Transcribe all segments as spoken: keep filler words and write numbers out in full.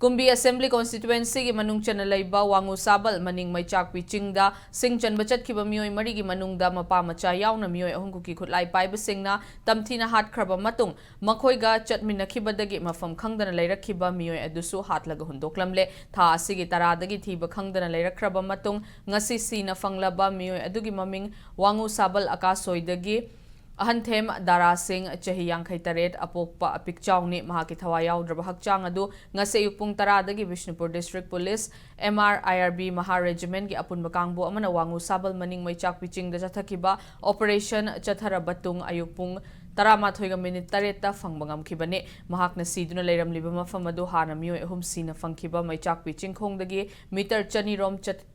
ꯀꯨꯝꯕꯤ Assembly Constituency ꯒꯤ ꯃꯅꯨꯡ ꯆꯟꯅ ꯂꯩꯕ ꯋꯥꯉꯨ ꯁꯥꯕꯜ ꯃꯅꯤꯡ ꯃꯩꯆꯥꯛꯄꯤ ꯆꯤꯡꯗ ꯁꯤꯡ ꯆꯟꯕ ꯆꯠꯈꯤꯕ ꯃꯤꯑꯣꯏ ꯃꯔꯤꯒꯤ ꯃꯅꯨꯡꯗ ꯃꯄꯥ ꯃꯆꯥ ꯌꯥꯎꯅ ꯃꯤꯑꯣꯏ ꯑꯍꯨꯝ ꯀꯨꯀꯤ ꯈꯨꯠꯂꯥꯏ ꯄꯥꯏꯕꯁꯤꯡꯅ ꯇꯝꯊꯤꯅ ꯍꯥꯠꯈ꯭ꯔꯕ ꯃꯇꯨꯡ, ꯃꯈꯣꯏꯒ ꯆꯠꯃꯤꯟꯅꯈꯤꯕꯗꯒꯤ ꯃꯐꯝ ꯈꯪꯗꯅ ꯂꯩꯔꯛꯈꯤꯕ ꯃꯤꯑꯣꯏ ꯑꯗꯨꯁꯨ ꯍꯥꯠꯂꯒ ꯍꯨꯟꯗꯣꯛꯂꯝꯂꯦ꯫ ꯊꯥ ꯑꯁꯤꯒꯤ ꯇꯔꯥꯗꯒꯤ ꯊꯤꯕ ꯈꯪꯗꯅ ꯂꯩꯔꯛꯈ꯭ꯔꯕ ꯃꯇꯨꯡ, ꯉꯁꯤ ꯁꯤꯅ ꯐꯪꯂꯕ ꯃꯤꯑꯣꯏ ꯑꯗꯨꯒꯤ ꯃꯃꯤꯡ ꯋꯥꯉꯨ ꯁꯥꯕꯜ ꯑꯀꯥꯁꯣꯏꯗꯒꯤ ꯑꯍꯟꯊꯦꯝ ꯗꯥꯔꯥ ꯁꯤꯡ, ꯆꯍꯤ ꯌꯥꯡꯈꯩ ꯇꯔꯦꯠ, ꯑꯄꯣꯛꯄ ꯑꯄꯤꯛꯆꯥꯎꯅꯤ꯫ ꯃꯍꯥꯛꯀꯤ ꯊꯋꯥꯏ ꯌꯥꯎꯗ꯭ꯔꯕ ꯍꯛꯆꯥꯡ ꯑꯗꯨ ꯉꯁꯤ ꯑꯌꯨꯛ ꯄꯨꯡ ꯇꯔꯥꯗꯒꯤ Bishnupur District Police, M R I R B, ꯃꯍꯥ Regiment ꯀꯤ ꯑꯄꯨꯟꯕ ꯀꯥꯡꯕꯨ ꯑꯃꯅ ꯋꯥꯉꯨ ꯁꯥꯕꯜ ꯃꯅꯤꯡ ꯃꯩꯆꯥꯛꯄꯤ ꯆꯤꯡꯗ ꯆꯠꯊꯈꯤꯕ operation ꯆꯠꯊꯔꯕ ꯇꯨꯡ ꯑꯌꯨꯛ ꯄꯨꯡ ꯇꯔꯥꯃꯥꯊꯣꯏꯒ minute ꯇꯔꯦꯠꯇ ꯐꯪꯕ ꯉꯝꯈꯤꯕꯅꯤ꯫ ꯃꯍꯥꯛꯅ ꯁꯤꯗꯨꯅ ꯂꯩꯔꯝꯂꯤꯕ ꯃꯐꯝ ꯑꯗꯨ ꯍꯥꯟꯅ ꯃꯤꯑꯣꯏ ꯑꯍꯨꯝ ꯁꯤꯅ ꯐꯪꯈꯤꯕ ꯃꯩꯆꯥꯛꯄꯤ ꯆꯤꯡꯈꯣꯡꯗꯒꯤ meter ꯆꯅꯤ ꯔꯣꯝ ꯆꯠ-,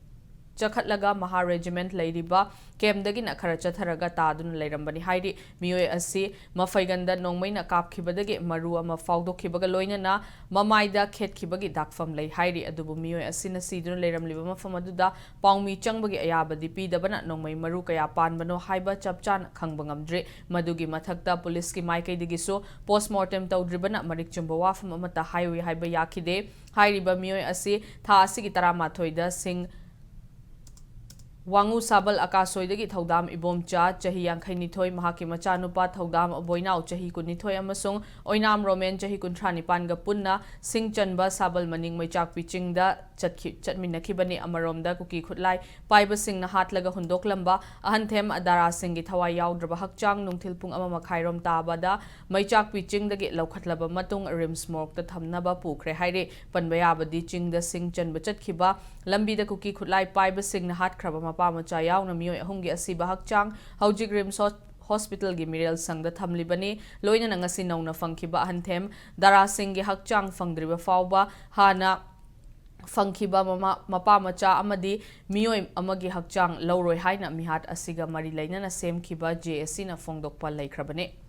ꯆꯈꯠꯂꯒ ꯃꯍꯥ Regiment ꯂꯩꯔꯤꯕ camp ꯗꯒꯤꯅ ꯈꯔ ꯆꯠꯊꯔꯒ ꯇꯥꯗꯨꯅ ꯂꯩꯔꯝꯕꯅꯤ ꯍꯥꯏꯔꯤ꯫ ꯃꯤꯑꯣꯏ ꯑꯁꯤ ꯃꯐꯩꯒꯟꯗ ꯅꯣꯡꯃꯩꯅ ꯀꯥꯞꯈꯤꯕꯗꯒꯤ ꯃꯔꯨ ꯑꯃ ꯐꯥꯎꯗꯣꯛꯈꯤꯕꯒ ꯂꯣꯏꯅꯅ ꯃꯃꯥꯏꯗ ꯈꯦꯠꯈꯤꯕꯒꯤ ꯗꯥꯛꯐꯝ ꯂꯩ ꯍꯥꯏꯔꯤ꯫ ꯑꯗꯨꯕꯨ ꯃꯤꯑꯣꯏ ꯑꯁꯤꯅ ꯁꯤꯗꯨꯅ ꯂꯩꯔꯝꯂꯤꯕ ꯃꯐꯝ ꯑꯗꯨꯗ ꯄꯥꯎꯃꯤ ꯆꯪꯕꯒꯤ ꯑꯌꯥꯕꯗꯤ ꯄꯤꯗꯕꯅ ꯅꯣꯡꯃꯩ ꯃꯔꯨ ꯀꯌꯥ ꯄꯥꯟꯕꯅꯣ ꯍꯥꯏꯕ ꯆꯞ ꯆꯥꯅ ꯈꯪꯕ ꯉꯝꯗ꯭ꯔꯤ꯫ ꯃꯗꯨꯒꯤ ꯃꯊꯛꯇ police ꯀꯤ ꯃꯥꯏꯀꯩꯗꯒꯤꯁꯨ post mortem ꯇꯧꯗ꯭ꯔꯤꯕꯅ ꯃꯔꯤꯛ ꯆꯨꯝꯕ ꯋꯥꯐꯝ ꯑꯃꯠꯇ ꯍꯥꯏꯔꯨꯏ ꯍꯥꯏꯕ ꯌꯥꯈꯤꯗꯦ꯫ ꯍꯥꯏꯔꯤꯕ ꯃꯤꯑꯣꯏ ꯑꯁꯤ ꯊꯥ ꯑꯁꯤꯒꯤ ꯇꯔꯥꯃꯥꯊꯣꯏꯗ ꯁꯤꯡ ꯋꯥꯉꯨ ꯁꯥꯕꯜ ꯑꯀꯥꯁꯣꯏꯗꯒꯤ ꯊꯧꯗꯥꯝ ꯏꯕꯣꯝꯆꯥ, ꯆꯍꯤ ꯌꯥꯡꯈꯩ ꯅꯤꯊꯣꯏ, ꯃꯍꯥꯛꯀꯤ ꯃꯆꯥꯅꯨꯄꯥ ꯊꯧꯗꯥꯝ ꯕꯣꯏꯅꯥꯎ, ꯆꯍꯤ ꯀꯨꯟꯅꯤꯊꯣꯏ, ꯑꯃꯁꯨꯡ ꯑꯣꯏꯅꯥꯝ ꯔꯣꯃꯦꯟ, ꯆꯍꯤ ꯀꯨꯟꯊ꯭ꯔꯥ ꯅꯤꯄꯥꯟꯒ ꯄꯨꯟꯅ ꯁꯤꯡ ꯆꯟꯕ ꯁꯥꯕꯜ ꯃꯅꯤꯡ ꯃꯩꯆꯥꯛꯄꯤ ꯆꯤꯡꯗ ꯆꯠꯈꯤ-, ꯆꯠꯃꯤꯟꯅꯈꯤꯕꯅꯤ꯫ ꯑꯃꯔꯣꯝꯗ ꯀꯨꯀꯤ ꯈꯨꯠꯂꯥꯏ ꯄꯥꯏꯕꯁꯤꯡꯅ ꯍꯥꯠꯂꯒ ꯍꯨꯟꯗꯣꯛꯂꯝꯕ ꯑꯍꯟꯊꯦꯝ ꯗꯥꯔꯥꯁꯤꯡꯒꯤ ꯊꯋꯥꯏ ꯌꯥꯎꯗ꯭ꯔꯕ ꯍꯛꯆꯥꯡ ꯅꯨꯡꯊꯤꯜ ꯄꯨꯡ ꯑꯃ ꯃꯈꯥꯏꯔꯣꯝ ꯇꯥꯕꯗ ꯃꯩꯆꯥꯛꯄꯤ ꯆꯤꯡꯗꯒꯤ ꯂꯧꯈꯠꯂꯕ ꯃꯇꯨꯡ RIMS morgue ꯇ ꯊꯝꯅꯕ ꯄꯨꯈ꯭ꯔꯦ ꯍꯥꯏꯔꯤ꯫ ꯄꯟꯕ ꯌꯥꯕꯗꯤ ꯆꯤꯡꯗ ꯁꯤꯡ ꯆꯟꯕ ꯆꯠꯈꯤꯕ ꯂꯝꯕꯤꯗ ꯀꯨꯀꯤ ꯈꯨꯠꯂꯥꯏ ꯄꯥꯏꯕꯁꯤꯡꯅ ꯍꯥꯠꯈ꯭ꯔꯕ ꯃꯄꯥ ꯃꯆꯥ ꯌꯥꯎꯅ ꯃꯤꯑꯣꯏ ꯑꯍꯨꯝꯒꯤ ꯑꯁꯤꯕ ꯍꯛꯆꯥꯡ ꯍꯧꯖꯤꯛ RIMS ꯍꯣ-, hospital ꯒꯤ ꯃꯤꯔꯦꯜ ꯁꯪꯗ ꯊꯝꯂꯤꯕꯅꯤ꯫ ꯂꯣꯏꯅꯅ ꯉꯁꯤ ꯅꯧꯅ ꯐꯪꯈꯤꯕ ꯑꯍꯟꯊꯦꯝ ꯗꯥꯔꯥꯁꯤꯡꯒꯤ ꯍꯛꯆꯥꯡ ꯐꯪꯗ꯭ꯔꯤꯕ ꯐꯥꯎꯕ ꯍꯥꯟꯅ ꯐꯪꯈꯤꯕ ꯃꯃꯥ, ꯃꯄꯥ ꯃꯆꯥ ꯑꯃꯗꯤ ꯃꯤꯑꯣꯏ ꯑꯃꯒꯤ ꯍꯛꯆꯥꯡ ꯂꯧꯔꯣꯏ ꯍꯥꯏꯅ ꯃꯤꯍꯥꯠ ꯑꯁꯤꯒ ꯃꯔꯤ ꯂꯩꯅꯅ ꯁꯦꯝꯈꯤꯕ JAC ꯅ ꯐꯣꯡꯗꯣꯛꯄ ꯂꯩꯈ꯭ꯔꯕꯅꯤ꯫